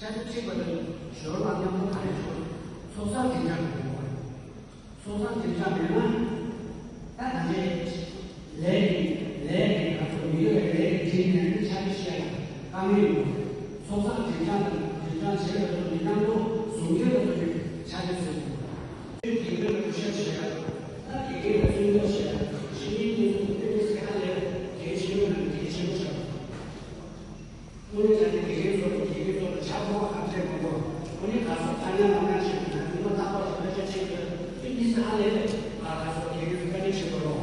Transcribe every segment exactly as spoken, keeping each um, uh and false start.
ཆ་ཤས་གཅིག་པ་དང་ཞོར་ལ་མཉམ་དུ་ག་རེ་བྱུང་། ཚོགས་བསགས་སྦྱིན་སྲེག་དགོས་པ་རེད། ཚོགས་བསགས་སྦྱིན་སྲེག་མེད་ན། ད་གང་བྱེད། ལས་ཀྱི་ལས་ཀྱི་ག་ཚོད་མི་དགེ་བའི་ལས་ཀྱི་སྦྱིན་ནས་ནི་ཆ་ཤས་བཤད་ཡ་དཀའ་ངལ་ཡོང་གི། ཚོགས་བསགས་སྦྱིན་སྲེག་དང་སྦྱིན་སྲེག་བྱེད་པ་ཚོ་ནི་མཉམ་དུ་ཟུང་འབྲེལ་དུ་ཚོགས་ཀྱི་ཆ་ཤས་བཟོས་དགོས། དགེ་རྒན་ལ་གུས་ཞབས་བྱེད་ཡ། ད་དགེ་རྒན་ལ་བརྩི་འཇོག་བྱེད་ཡ། བཤེས་གཉེན་དེ་ཚོ་དཔེ་མི་སྲིད་ཧ་ལས་གལ་ཆེན་པོ་ནང་གལ་ཆེན་པོ་ཆགས། དངོས་གནས་དྲང་གནས་དགེ་རྒན་ཚོ་དང་དགེ་རྒན་ཚོ་ལ་ཆགས་པ་ག་ཚོད་མང་པོ། དངོས་གནས་ག་ཚོད་དཀའ་ངལ་མང་ང་ཞིག་ཡོད་ན་ཉི་མ་རྟག་པར་ཞིག་ལ་ཆ་ཆེན་པོ་དེ་མི་སྲིད་ཧ་ལས་ལས་ཨ་ག་ཚོད་དགེ་རྒན་ཚོ་བཀའ་དྲིན་ཆེ་པོ་རེད།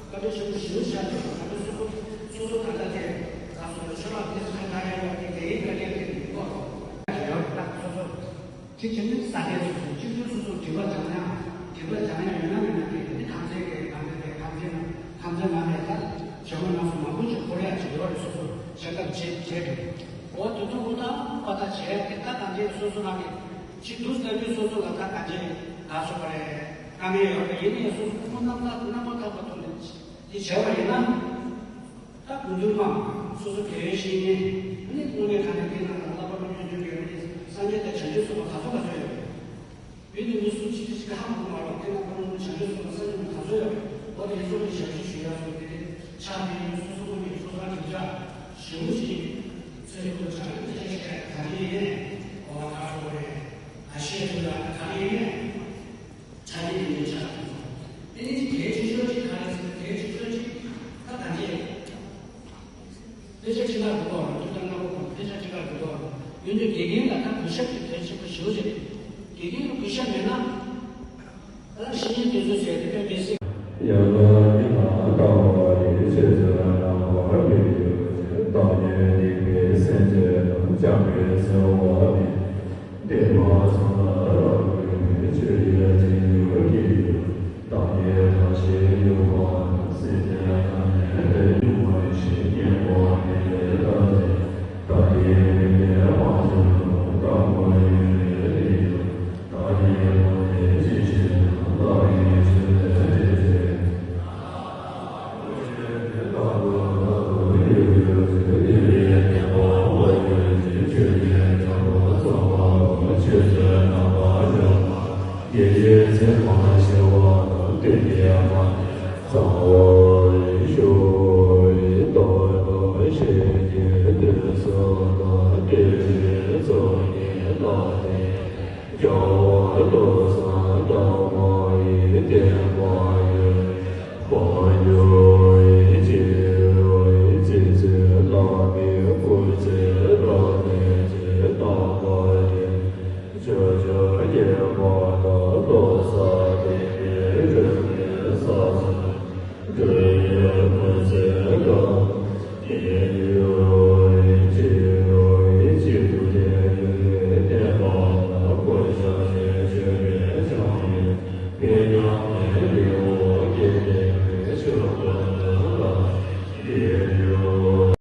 བཀའ་དྲིན་ཆེ་པོ་ཞེ་པོ་ཆགས་ཀྱི་རེད། ད་ལྟ་སོ་སོ་སོ་སོ་ད་ལྟ་དེ་ག་ཚོད་ཆོས་ལ་དེ་ཚོ་ག་འདྲ་ཡོད་པ་དེ་དགེ་རྒན་བཀའ་དྲིན་དེ་མི་དགོས་རོགས། ཡོད་ད་སོ་སོ། དེ་བྱས་ནས་ས་དེ་སོ་སོ་གཅིག་སྒྲིལ་སོ་སོ་སྒྲིག་པ་སྦྱང་ཡ། སྒྲིག་པ་སྦྱང་ཡ་ཡོད་ན་མེད་ན་དེ་ནི་ཁང་ཚན་དེ་ཁང་ཚན་དེ་ཁང་ཚན་ནང་ཁང་ཚན་ནང་ནས་ད་བྱེད་སྒོ་སྣ་ཚོགས་མང་པོ་ཞིག་འཁོར་ཡ་ཅིག་ཡོད་རེད། སོ་སོ་བྱེད་ཐབས་བྱེད་བྱེད་དགོས། འོ་དེ་ཚོ་འུ་ཐག་པ་ད་བྱས་ཏེ་ད་གང་ཅི་སོ་སོ་རང་གི་ཅིག་འདུག་ལྟ་བུའི་སོ་སོ་ལ་ད་གང་ཅི་ད་སོ་བ་རེད། དཀའ་ངལ་ཡོད་རེད། ཡིན་ནའི་སོ་སོ་ཕུང་པོ་རྣམ་དག་རྣམ་པར་དག་པ་ཐོག་ནས་དེ་བྱས་པ་ཡིན་ན། ད་གོ་བསྡུར་མ། སོ་སོ་དགེ་བའི་བཤེས་གཉེན། ཨ་ནི་དངོས་གནས་ག་ནས་བསྟན་ན་རང་བསླབ་པ་སློབ་དཔོན་ཆོས་དགེ་བའི་སངས་རྒྱས་དང་བྱང་ཆུབ་སེམས་དཔའ་ག་ཚོད་ག་ཚོད་ཡོད། མི་དེ་མི་སུ་གཅིག་གཅིག་ཧ་གོ་མ་རོགས་དེ་ན་ཁོང་བྱང་ཆུབ་སེམས་དཔའ་སངས་རྒྱས་ག་ཚོད་ཡོད། འོ་དེ་ཚོ་གི་ཞབས་ཕྱི་ཞུ་ཡ་སོ་དེ་ཆགས་དེ་ཡོད། སོ་སོ་ཁོང་གི་ཚོགས་བསགས་སྒྲིབ་སྦྱང་ཞུ་ཞིག་ཚེ་རིང་པོ་ཆགས་ཡོད། ཆགས་ཤེས་ག་རེ་ཡིན། འོ་ད་འོ་རེད། ཨ་ཤེས་ཐུབ་ཡ་ག་རེ་ཡིན། ཆ་རྐྱེན་དེ་འདྲའི་ཆགས་ཐུབ་སོང་། དེ་ནི་གལ་ཆེ་ཤོས་གཅིག་ག་རེ་ཟེར་ན། གལ་ཆེ་ཤོས་གཅིག་ད་གང་ཅི། དཔེ་ཆ་ཁྲིད་ཁག་འགྲོ་གི་རེད། ཐུགས་དམ་རྣམ་པ་ཁོང་དཔེ་ཆ་ཁྲིད་ཁག་འགྲོ་གི་རེད། ཡིན་དུས་དགེ་རྒན་ལ་ད་གུས་ཞབས་ཀྱི་གལ་ཆེན་པོ་ཞེ་པོ་ཅིག་རེད། དགེ་རྒན་ལ་གུས་ཞབས་མེད་ན། ད་བཤེས་གཉེན་དེ་ཚོས་ཟེར་དེ་དཔེ་མི་སྲིད། ཡང་ན་ཉི་མ་ལྟ་བ་ཡི་ཆོས་ཚུལ་རྣམ་པར་མི་འགྱུར་ཞིང་། བདག་ཉིད་སྡིག་པའི་སེམས་ཅན་རྣམས་སྤྱང་ཀིས་གཟིར་བ་མིན། བསྟན་པ་སྲུང་ལ་རབ་བསྐུལ་བའི། ཆོས་ཀྱི་རྗེས་འཇུག་གི་ཡུལ། བདག་གི་ཐབས་ཤེས་ཡོད་པ་ན། སྲིད་པའི་ངང་ནས་ལས་རྒྱུ་མ་ཞིག་སྙན་པོ་འདི་ལྟ་སྟེ། བདག་གིས་མི་ལས་མ་བྱུང་ན། བདག་མ་ཡིན་པའི་རིགས་དང་། བདག་གི་ངོ་ནས་ཅི་བྱས་ན། བདག་གིས་ཆོས་ལས་འབྲས་ཆེ།